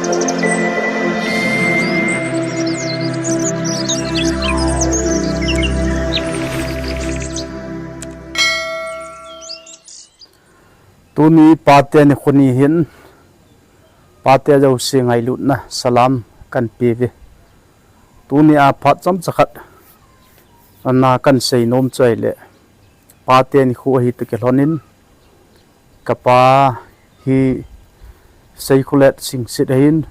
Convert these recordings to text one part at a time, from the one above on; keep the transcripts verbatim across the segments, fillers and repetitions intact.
Tuni pate nikho ni hin, pate jouse ngailutna salam kahin pe uve. Tuni a phat chomcha khat ana kahin seinom chu ahile, pate nikho ahi toh kilhonin, kapa hi Seikholet Singsit ahin,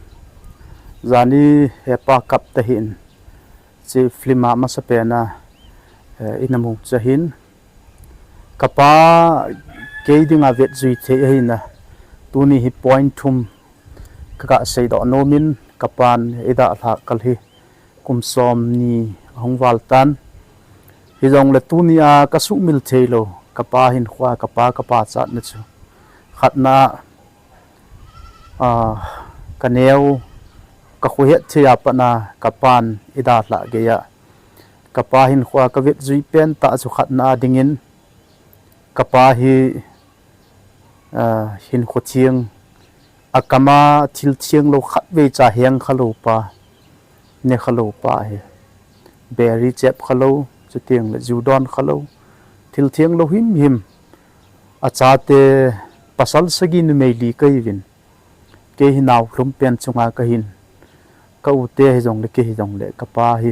jani hepa kap tahih in, hiche film a masapen a, eh, ina mu chu ahin. Kapa kei dinga vetjui thei ahina, tuni hi point thum kaga seidoh nomin, kapan eidalhah kal hi kum somni ahung val tan. Hijongle tuni a kasuhmil theilou, kapa hinkhoa, kapa, kapa chatna chu, khatna a, kaneo, kakhohet thei a pat a kapan eidalhah geiya, kapa hinkhoa kavetjui pentah chu khatna a dingin, kapa hi, a, hinkho theng, akama thil thenglou khatvei cha heng khalou pa, ne khalou pa ahi. Biri chep khalou, chutengle ju don khalou, thil thenglou himhim. Achate pasal sagi numei li kahiuvin, kei hi nao lhumpen chunga kahin, ka ute hijongle kei hijongle kapa hi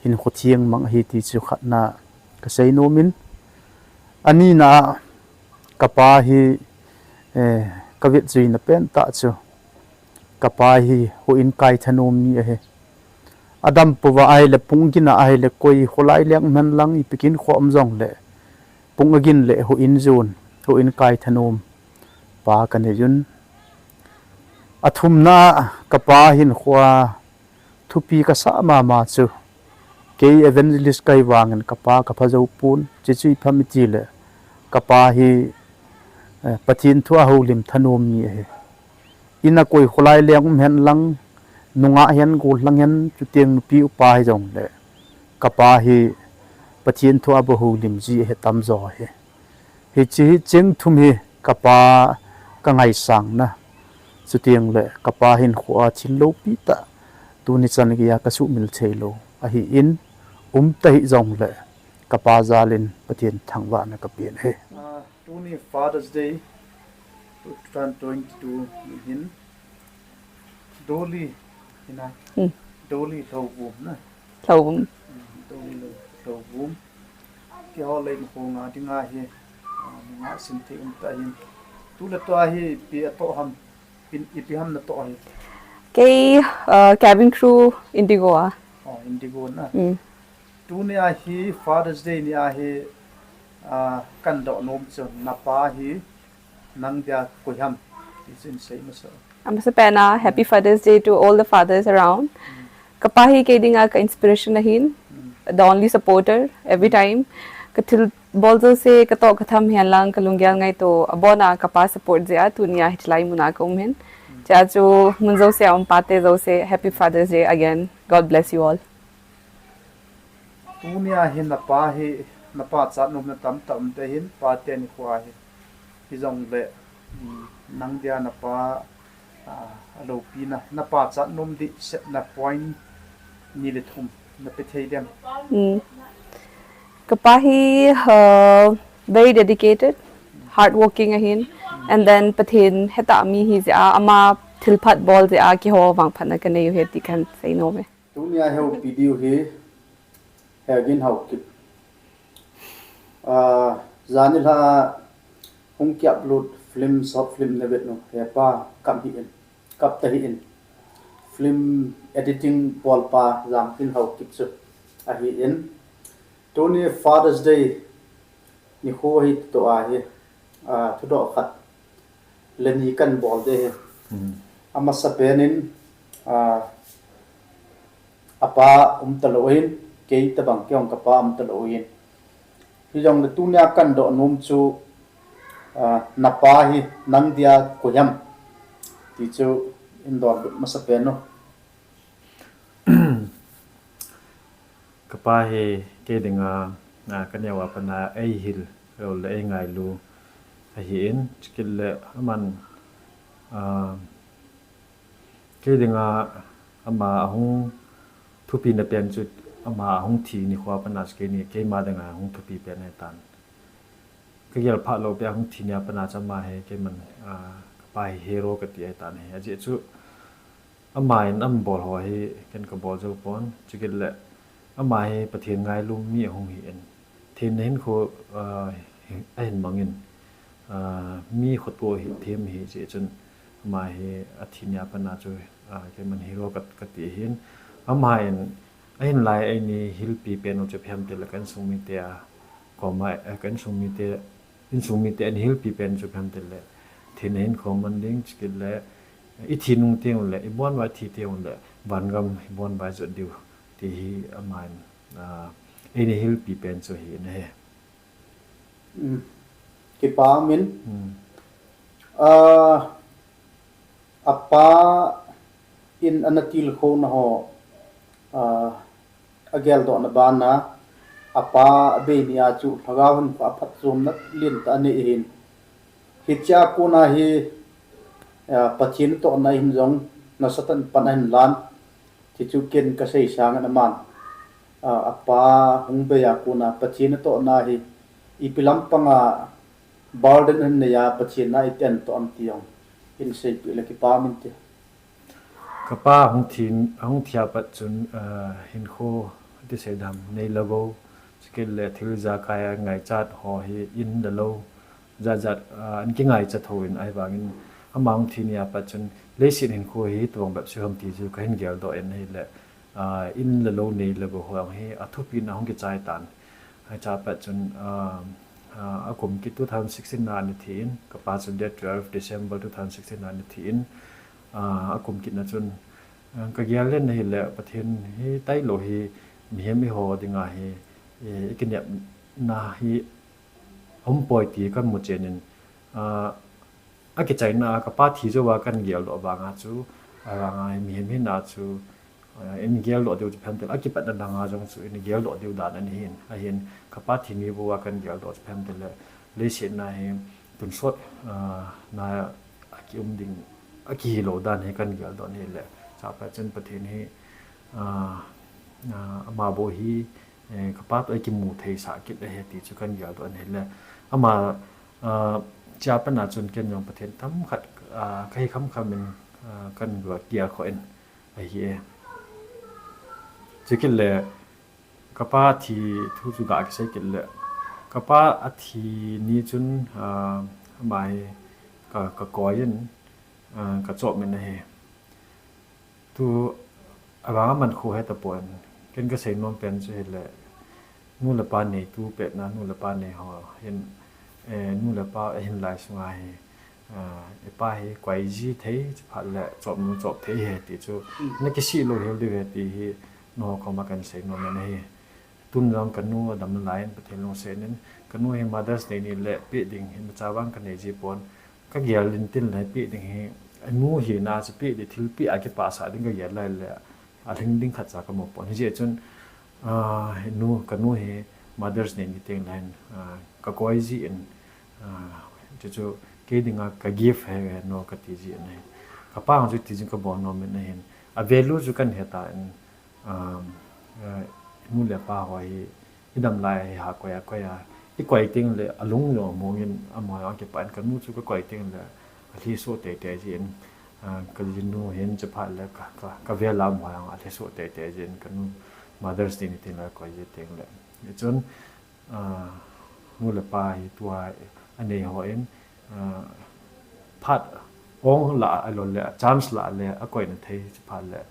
hinkho theng mang ahi ti chu khatna kasei nomin, anina a kapa hi, eh, kavetjuina pentah chu, kapa hi houin kai thanom mi ahi. Adam pouva ahile, pung gin a ahile, koi kholai leng umhen lang, ipi hinkho um jongle, pung agin le houin jon, houin kai thanom pa kanei un. Athumna a kapa hinkhoa thupi kasah mama chu, kei evangelist kahi vangin kapa kapha jou pon, chuche chu ipi ham itile, kapa hi, eh, Pathen thua houlim thanom mi ahi. Ina koi kholai leng umhen lang, nungah hen, gollhang hen, chuteng nupi upa hijongle, kapa hi Pathen thua bou houlim ji ahi tamjo ahi. Hiche hi cheng thum hi kapa kangaisangna, chutengle kapa hinkhoa thil loupi tah, tuni chan geiya kasuhmil theilou ahin, umta hijongle, kapa jalin Pathen thangvahna kapen ahi. Ah, tuni Father's Day two thousand twenty-two ni hin, Dolly, ina, Hmm. Dolly Lhouvum na. Lhouvum. Hmm, Dolly Lhou-, Lhouvum. Keiho Leimakhong a dinga hi, ah, nungah sin thei umtah ahin. Tule tua hi ipi atoh ham, ipi, ipi ham natoh hi? Kei, ah, cabin crew Indigo a. Oh, Indigo na. Hmm. Tuni a hi Father's Day ni a hi, ah, kahin doh nom chu, napa hi nang dia koi ham, ti chu hin sei masa. Amasapen a, happy Father's Day to all the fathers around. Kapa hi kei dinga ka inspiration ahin, the only supporter, every time. Ka thilbol jouse, ka toh ka tham hen lang, ka lunggel ngaito, abona kapa support jeh a, tuni a hitilai mun a ka um hin. Chea chu mun jouse a um pate jouse, happy Father's Day again. God bless you all. Tuni a hi napa hi, napa chat nomna tamtah um tah in, pate nikho a hi. Hijongle, um, nang dia napa, ah, aloupina, napa chat nom ding sepna point ni le thum, na pe thei dem? Mm. Kapa hi, uh, very dedicated, hardworking ahin, and then Pathen hetah mi ahi jeh a, ama thilpha bol jeh a, keiho vangphatna ka nei u ahi ti kahin sei nom e. Tuni a houpi diu hi, Hegin Haokip. Ah, janhi lha hung ki upload film, short film na vet u, hepa kap hih in, kap ta hih in. Film editing bolpa Jangtin Haokip chu ahi in. Tuni Father's Day nikho hi toh ahi, ah, thudoh khat le ni kahin bol ding ahi. Hmm. Amasapen in, ah, apa um talou in, kei tabang kei jong kapa um talou in. Hijongle tunia kahin doh nom chu, ah, napa hi nang dia koi ham ti chu hin donbut masapen u. Kapa hi kei dinga, ah, ka neo a pat a eihil, lou le eingailu ahi in, chukit le aman, ah, Kei dinga ama ahung thupina pen chu ama ahung thi nikho a pat a chu keini, keima dinga ahung thupi pen ahitan. Ka gel phat lou peh a ahung thi nia pat a chu ama hi keiman, ah, ka pa hi hero ka ti ahitan ahi. Ajeh chu ama in ahin bol ho hi ken ka bol jou pon. Chukit le ama hi Pathen ngailum mi ahung hi in. Thina hinkho, ah, ahin mang in, ah, mi khoto hi them hi jeh chun ama hi athi nia pat a chu, ah, keiman hero ka, ka ti ahin. Ama in ahin lai eini hilpi pen u chu ipi ham itile ka insung mite a koma, eh, ka insung mite, insung mite ahin hilpi pen chu ipi ham itile thina hinkho mang ding, chukit le i thi nung teng le, i bon uva i thi teng le, vangam i bon uva i jot diu ti hi ama in, ah, eini hilpi pen chu ahi in ahi. Hmm. Kipa um in. Hmm. Ah, apa in ana tilkhou na ho, ah, a geldoh na ban a, apa abei ni a chu lhagao hinkho a phatchomna lentah anei ahin. Hichea kona hi, ah, Pathen tohna hin jong nasatah in pan ahin lan. Ti chu ken ka sei sang in aman, ah, apa hung bei a kona Pathen tohna hi ipi lampang a burden ahin nei a Pathen a iti ahin toh am ti jong hin seipeh le kipa um inte. Ka pa hung thi, hung thi a pat chun, ah, hinkho ti sei dam nei le gou, chukit le thil ijakai a ngaichat ho hi in le lou, jat jat, ah, an kingaichat tho in ahivangin ama hung thi nia pat chun leiset hinkho hi tobang bep chu ham ti chu ka hin geldoh in ahile, ah, in le lou nei le gou ho hi athupina hung kichai tan. Hichea pat chun, ah, ah, akum kit two thousand sixteen na ana thi in, ka pa chu date twelve December two thousand sixteen na ana thi in, ah, akum kitna chun, ah, ka gel len ahile Pathen hi tailou hi mihem eiho dinga hi, eh, i kinepna hi um poi ti ka mu chen in, ah, akichaina a ka pa thi jou a ka geldoh vang a chu, avang a mihem hina chu, ah, i geldoh diu chu ipi ham itile, akipatna lang a jong chu i geldoh diu dan ahin, ahin ka pa thi ni bou a ka geldoh chu ipi ham itile, leiset na hi tonsot, ah, na a kium ding, akihi lou dan hi ka geldoh in ahile, chua pat chun Pathen hi, ah, ah, ama bou hi, eh, ka pa toh i kimu thei sah kit ahi ti chu ka geldoh in ahile, ama, ah, chea pat a chun ken jong Pathen themkhat, ah, ka hi khamkham in, ah, ka gel khoh in ahi e. Chukit le ka pa thi thu chu ga kisei kit le, ka pa athi ni chun, ah, ama hi ka, ka koi in, ah, ka chop in ahi. Tu avang aman khu heta pon, ken ka sei nom pen chu hile, nu le pa neitu pet na, nu le pa nei ho hin, eh, nu le pa ahin lai sunga hi, ah, i pa hi koi ji thei, chuphat le chop nu chop thei ahi ti chu, hmm, na kisih lou hel diu ahi ti hi, nangho koma ka hin sei nom in ahi. Tun jong ka nu adam lai in Pathen lungset in, ka nu hi Mother's Day ni le peh ding hi, imacha vang ka nei ji pon, ka gel in tin le peh ding hi, a nu hina chu peh ding, thilpeh a kipah sah ding ka gel lai le, alhing ding khatcha ka mu pon. Hijeh chun, ah, nu, ka nu hi Mother's Day ni teng le hin, ah, ka koi ji in, ah, chu chu kei dinga ka gift ahi, no ka ti ji in ahi. Ka pa jong chu ti jing ka bol nom in ahin. A value chu ka hin he tan, um, eh, nu le pa ho hi, i dam lai hi ha koi a, koi a, i koi teng le, alung jong among in, amaho jong akipah in, ka nu chu ka koi teng le, alhi soh teitei ji in, ah, ka jinu hin chuphat le, ka, ka, ka vel a amaho jong alhi soh teitei ji in, ka nu Mother's Day ni teng le, koi ji teng le. Chun, ah, nu le pa hi tua anei ho in, ah, phat ong la a lou le, chance la le, akoina thei chuphat le,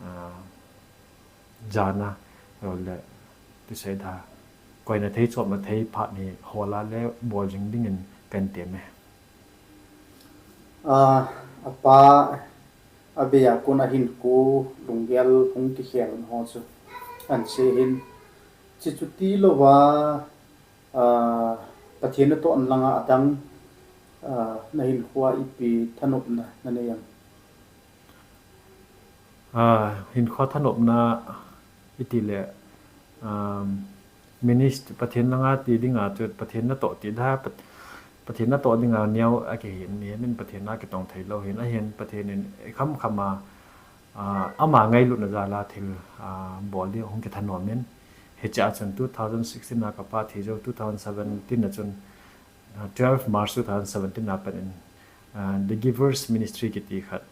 ah, jana, lou le, ti sei da, koina thei, chopna thei phat hi hol a le bol jing ding in ka hin tem e. Ah, apa abei a kon a hinkho lunggel hung kikhel ho chu ahin sei hin. Chuti louva, ah, Pathen natoh na langa adang, ah, na hinkho a ipi thanopna na nei em? Ah, hinkho thanopna iti le, um, ministry, Pathen langa ti dinga chu Pathen natoh ti da, Pat-, Pathen natoh dinga neo a kihin, ni hin Pathen a kitong thei lou hin, ahin Pathen in i khamkham a, ah, ama ngailutna jal a thil, ah, bol ding hung kithanom in, hiche a chun two thousand sixteen a kapa thi jou, two thousand seventeen a chun, ah, twelve March two thousand seventeen a pat in, ah, The Givers Ministry kiti khat,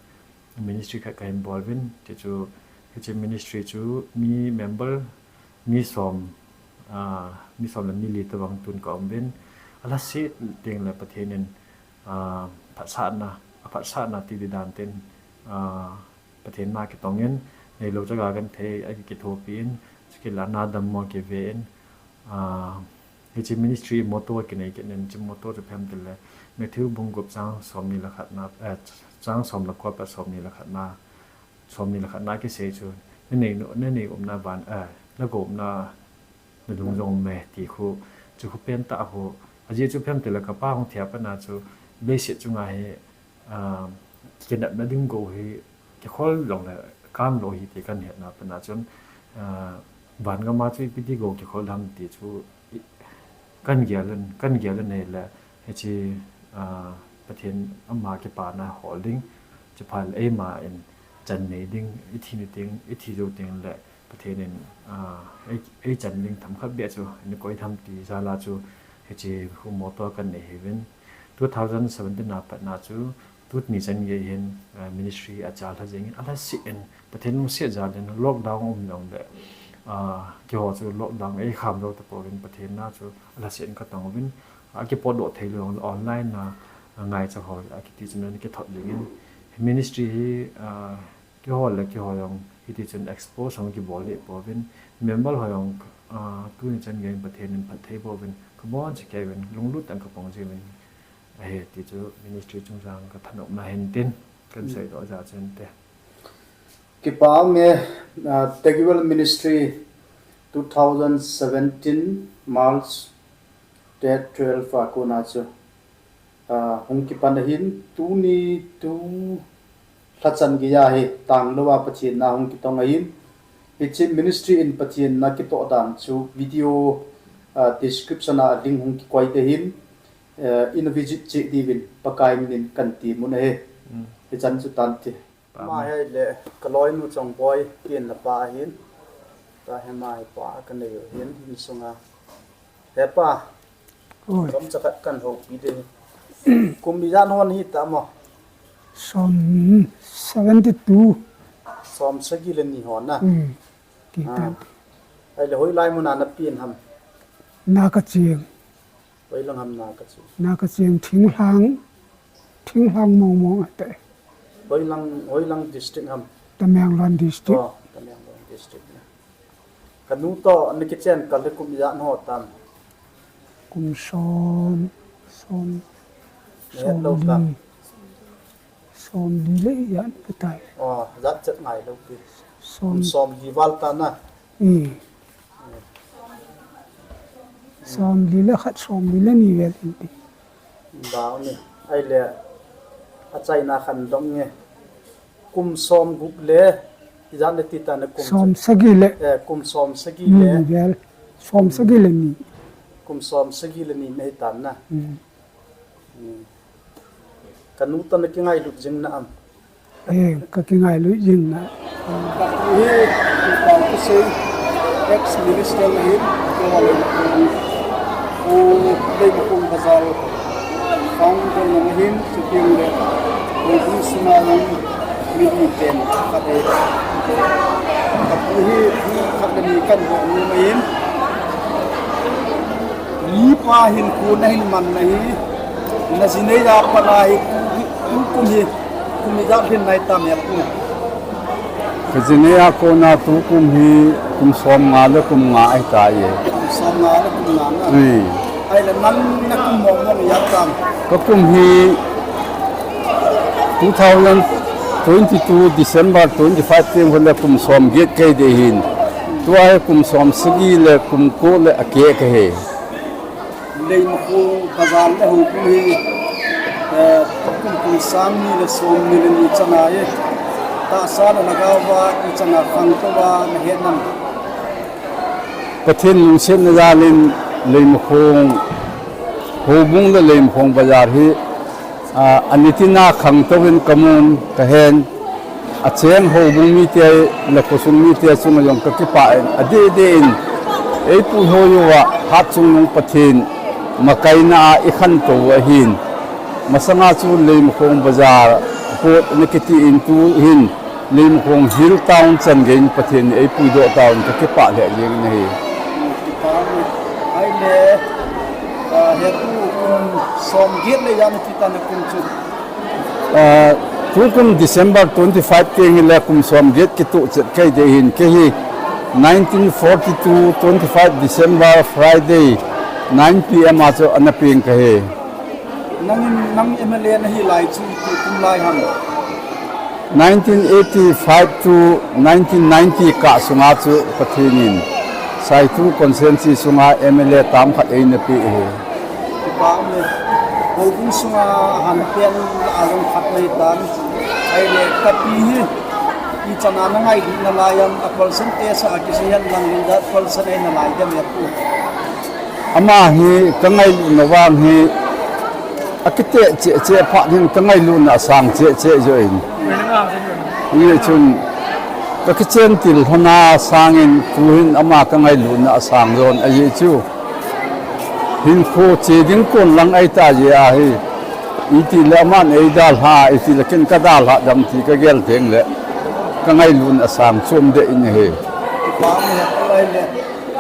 ministry khat kahin bol uvin, hiche chu, hiche ministry chu mi member mi som, ah, mi som le mi li tobang tun ka um uvin, alhaset teng le Pathen in, ah, phatsahna, aphatsahna ti di dan ten, ah, Pathen na kitong in, neilou chaga genthei a kithopi in, chukit le na dammo kive in, ah, hiche ministry motto kinei kit in, hiche motto chu ipi ham itile, Matthew bung gup chang somni le khatna, eh, chang som le ko apat somni le khatna, somni le khatna kisei chu, na nei, na nei umna van, eh, na go umna na lung jong um e ti khu, chu khu pentah khu, ajeh chu ipi ham itile kapa hung thi a pat na chu, leiset chunga hi, ah, kinepna ding go hi, kikhol jongle, kan lou hi ti kahin hetna a pat na chun, ah, van gam a chu ipi ti go kikhol ham ti chu, i, kahin gel in, kahin gel in ahile, hiche, ah, Pathen ama kipana hol ding, chuphat le eima in chan nei ding, i thi ni teng, i thi jou teng le, Pathen in, ah, ei, ei chan ding themkhat beh chu, eina koi tham ti jal a chu, hiche khu motto kahin nei ahi uvin. Two thousand seventeen a pat na chu, tuni chan gei hin, ah, ministry achalha jeng in, alhaset in, Pathen lungset jal in, lockdown um jong le, ah, keiho chu lockdown ei kham jou tapou vin, Pathen na chu alhaset in katong uvin, akipotdoh thei lou online a, ah, ngaicha ho, akiti chun ana kithot jeng in, ministry hi, ah, Keiho le keiho jong hiti chun expose hung kibol deh pouvin, member ho jong, ah, tuni chan gei in Pathen in phatthei boh uvin, kabonchauva kei uvin, lunglut tah in kapang jiuvin ahi ti chu ministry chungchang kathanopna hin tin, kahin seidoh jeh chun te. Kipa um e, ah, The Givers Ministry two thousand seventeen March date twelve a kona chu ah, hung kipan ahin, tuni tu lhachan geiya hi tanglou a Pathen na hung kitong ahin. Hiche ministry in Pathen na kitoh dan chu video, ah, description a link hung kikoi ding ahin, eh, ina visit cheh diuvin Pakai min in kahin temun ahi. Mm. Hichan chu tante. Ama hi le ka loinu Chongboi tin le pa ahin. Tua hi ama hi pa ka nei u ahin, insunga. He pa. Oi. Chomcha khat kahin houpi ding. Kum ijat hon hi ta mo? Som seventy two. Som sagi le ni hon na. Hmm. Ti ta. Ah. Ahile hoilai mun a na pen ham? Na ka cheng. Hoilang ham na ka cheng? Na ka cheng Thinglhang, Thinglhang mong mong ate. Hoilang, hoilang district ham? Tamenglong district. Oh, Tamenglong district na. Ka nu toh na kichen kal hi kum ijat ho tam? Kum som, som, na het lou tam? Som li. Som li le ijat ka tai. Oh, jat chet ngai lou pi. Som. Kum som li val ta na. Hmm. Som li le khat, som li le ni vel in ti. Bau ni. Ahile, achaina khat dong nge. Kum som gup le, ijat na ti ta na kum som sagi le. Eh, kum som sagi le. Ni vel. Som sagi le ni. Kum som sagi le ni na hi ta na. Hmm. Hmm. Ka nu toh na kingailut jing na am? Eh, ka kingailut jing na. Ka pu hi, Pu Paokhosei, ex-minister ahin, keiho le, Pu Leimakhong Bazar founder jong ahin, chuteng le, Houbung sunga jong mi li pen khat ahi. Ka pu hi, thu khat le ni kahin bol nom ahin. Mipa hinkho na hin man na hi, na jinei a pat a hi, tu, tukum hi, kum ijat hin nai tam ya pu? Ka jinei a kona tukum hi, kum som nga le kum nga ahi tai e. Kum som nga le kum nga na. Ui. Ahile nang na kum mong mong ijat tam? Ka kum hi, two thousand twenty-two December twenty-five teng hole kum som get kei ding ahin. Tua hi kum som sagi le kum ko le akeh kahi. Leimakhong Bazar le Houbung hi, eh, kum kum sang ni le som ni le ni chan a hi, tahsa le lhagao va ichan a khangtou va na het nam? Pathen lungsetna jal in Leimakhong, Houbung le Leimakhong Bazar hi, ah, anitin a khangtou in ka mun ka hen, Acheng houbung mite le khosung mite chunga jong kakipah in, adeh deh in eipuihoi uva Hatchungnung Pathen makaina a ikhantou u ahin. Masanga chu Leimakhong Bazar Road ana kiti in, tuhin Leimakhong Hill Town chan geiyin Pathen in eipuidoh tauvin kakipah lheh jeng in ahi. Ahile, ah, hepu kum somget le ijat nati tan nakum chu? Ah, tukum December twenty-five teng hile kum somget kitoh chet kahi ding ahin, kei hi nineteen forty-two twenty-five December Friday nine P M a chu ana peng kahi. Nangin, nang M L A nahi lai chu ipi kum lai ham? Nineteen eighty-five to nineteen ninety kah sunga chu Pathen in Saitu constituency sunga M L A term khat eina peh ahi. Kipah ume. Houbung sunga ahan pen a jong khat nahi tan. Ahile kapi hi ichan a nangailutna lai ham, a percentage a kisei hen lang, ijat percent eina lai dem hepu? Ama hi kangailutna vang hi akiteh cheh cheh phat hin kangailutna asang cheh cheh joh in. Hijeh chun kakichen til lhona sangin tuhin ama kangailutna asang jon ahi chu. Hinkho che ding kon lang ahita jeh ahi. Itile aman eidalhah, itile ken kadalhah dem ti kagel tengle kangailutna asang chom deh in ahi.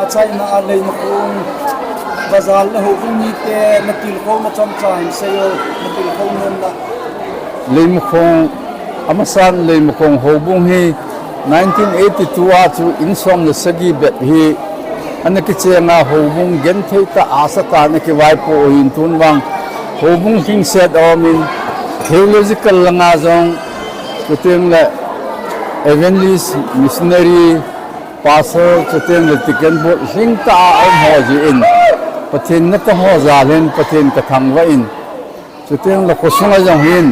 Achaina a Leimakhong bazar le houbung mite natilkhouna chomcha hin seiyo, natilkhou nomna. Leimakhong, amasan Leimakhong houbung hi nineteen eighty-two a chu in som le sagi bep hi ana kichenga, houbung genthei tah a asatah in akivaipoh u ahin, tun vang houbung lhingset aumin, theological langa jong, chutengle evangelist, missionary, pastor, chutengle deacon board lhingtah a aum ho jeh in, Pathen natong ho jal in Pathen kathangvah in, chutengle khosunga jong hin,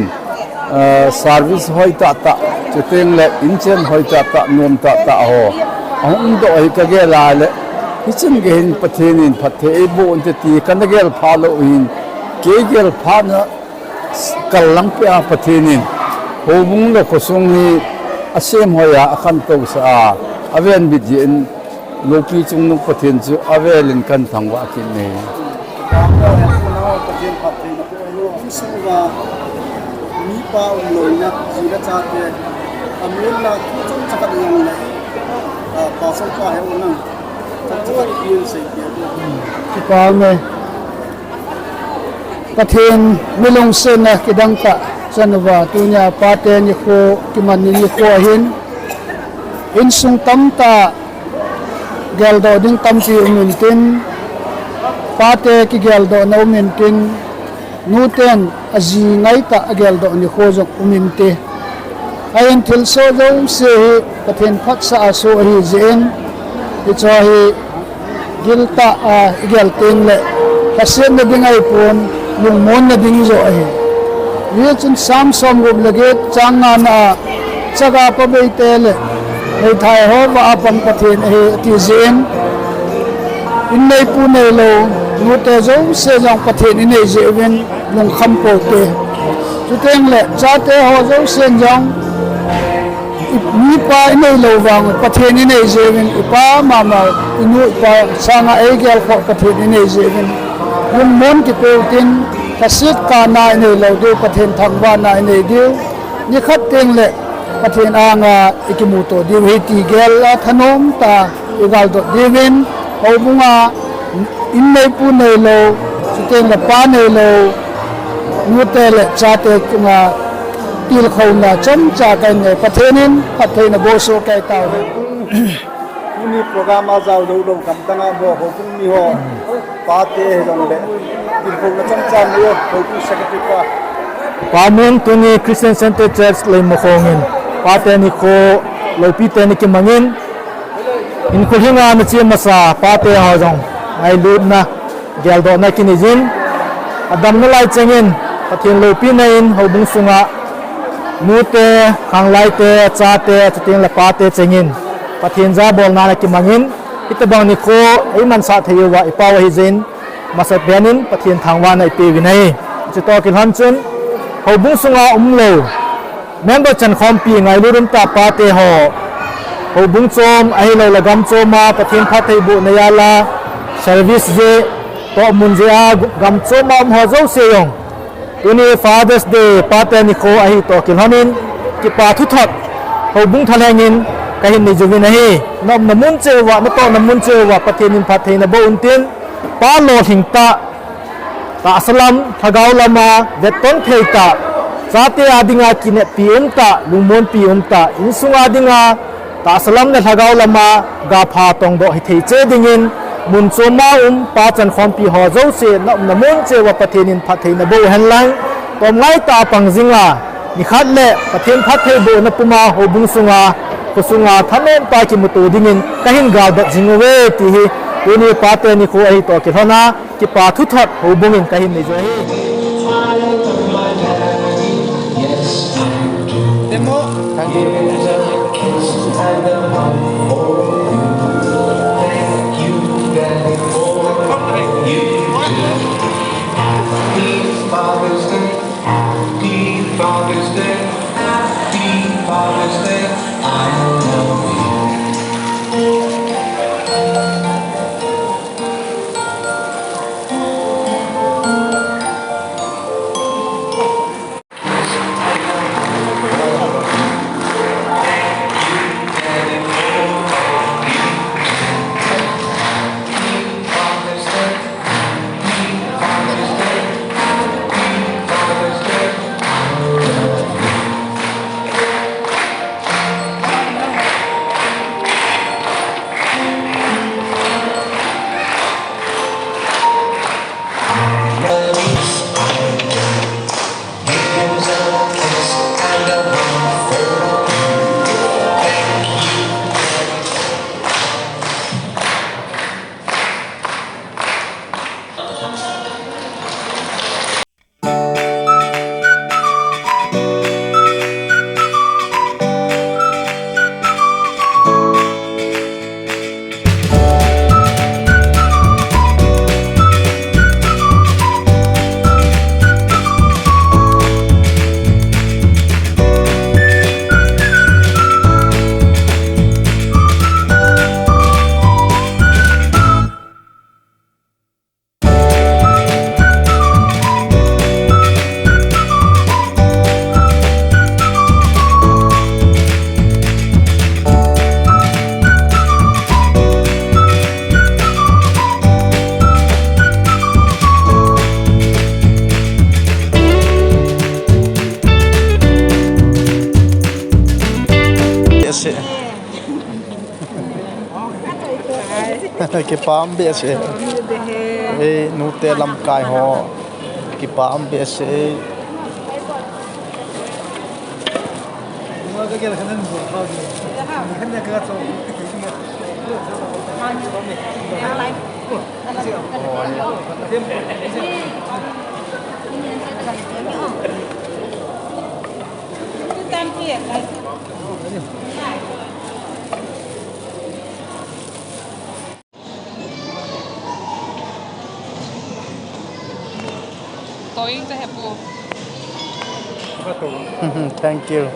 eh, service hoitah tah, chutengle inchen hoitah tah, nom tah tah ho ahung umdoh hi kagel a le, hichan gei hin Pathen in phatthei eiboh unte ti kana gelpha lou hin, kei gelphana kal lang peh a Pathen in houbung le khosung hi asemhoi a, akhantousah a, avenbit jeh in Loupi Chungnung Pathen chu avel in kahin thangvah kit e. Mipa umlouna, ji le chate, amelna thu chomcha khat jong le, ah, pastor pa he u nang, chomcha khat hi seipeh. Kipah ume. Pathen milungsetna kidangtah chan uva tunia pate nikho, kimanna nikho ahin, insung tamtah geldoh ding tampi um intin, pate kigeldohna um intin, nuten aji ngaitah a geldoh nikho jong um inte. Ahin thilsoh jouse hi Pathen phatsah a soh ahi jeh in, hicheho hi giltah a igel tengle lhasetna ding ahipon, lungmonna ding joh ahi. Hijeh chun Psalm somgup le get chang ngana a, chaga pabeite le meithai ho vah a pang Pathen ahi ati jeh in, inneipu neilou nute jouse jong Pathen inei jeh uvin lungkham poute. Chutengle chate ho jousen jong, i, mipa ineilou vang Pathen inei jeh uvin, ipa mama, inu ipa sanga eigelkhoh Pathen inei jeh uvin lungmon kipeu tin, lhaset kana ineilou diu, Pathen thangvahna inei diu, nikhat tengle Pathen anga ikimuto diu ahi ti gel a thanom tah a igaldot diuvin, houbunga inneipu neilou, chutengle pa neilou nute le chate chunga tilkhouna chomcha kahin nei. Pathen in phattheina bohsoh kei tauhen. Tuni program a jao joulou gamdang a bou houbung miho, pate hijongle tilkhouna chomcha nei o, houbung secretary pa. Pamun, tuni Christian Center Church Leimakhong in pate nikho loupitah in akimangin, hinkho lhinga nache masa pate ho jong ngailutna, geldohna kinei jin, adam nalai chengin Pathen loupina in houbung sunga nute, khanglaite, chate, chutengle pate chengin Pathen jabolna ana kimangin, hitobang nikho eimansah thei uva ipao ahijeh in, masapen in Pathen thangvahna ipeuvin ahi. Chutoh kilhon chun houbung sunga umlou Member chankhompi ngailut umtah pate ho, houbung chom ahilou le gam chom a Pathen phattheibohna jal a service jeh, tohmun jeh a gam chom a um ho jouse jong, tuni Father's Day, pate nikho ahi toh kilhon in, kipa thuthot houbung thalheng in kahin nei uvin ahi. Na umna mun cheh uva, natohna mun cheh uva Pathen in phatthei naboh untin, pa lolhing tah, tahsa lam, lhagao lam a vetton thei tah, chate a dinga kineppi umtah, lungmonpi umtah, insung a dinga tahsa lam le lhagao lam a gapha tongdoh hithei cheh dingin, mun chom a um pa chankhompi ho jouse, na umna mun cheh uva Pathen in phatthei naboh uhen lang, tomngai tah a pang jing a, nikhat le Pathen phattheibohna pum a houbung sunga, kho sunga thanom tah a kimuto dingin kahin galbat jing uve ti hi, tuni pate nikho ahi toh kilhon a, kipa thuthot houbung in kahin nei u ahi. Kipa um behseh. Ei, nute lamkai ho. Kipa um behseh. Toing te hepu. Thank you.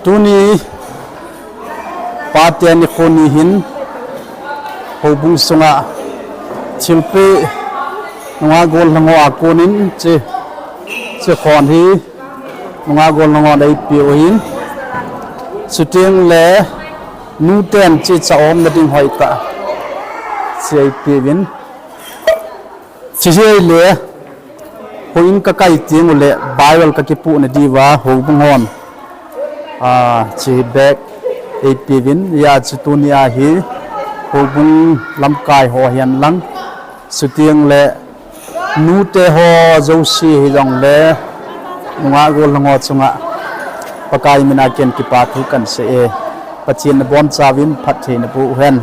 Tuni pate nikho ni hin houbung sunga thilpeh nungah gollhang ho a konin che, che khon hi nungah gollhang hon eipeh u ahin. Chuteng le nuten che cha umna ding hoitah che eipeh uvin. Che hi le, houin kakai teng uleh, Bible kakipoh na diuva, houbung hon. A, che hi bag eipeh uvin, hijeh chun tuni a hi, houbung lamkai ho hihen lang. Chuteng le, nute ho jouse hijongle, nungah gollhang ho chunga, Pakai mina ken kipa thu kahin sei e. Pathen in nabonchauvin, phatthei naboh uhen.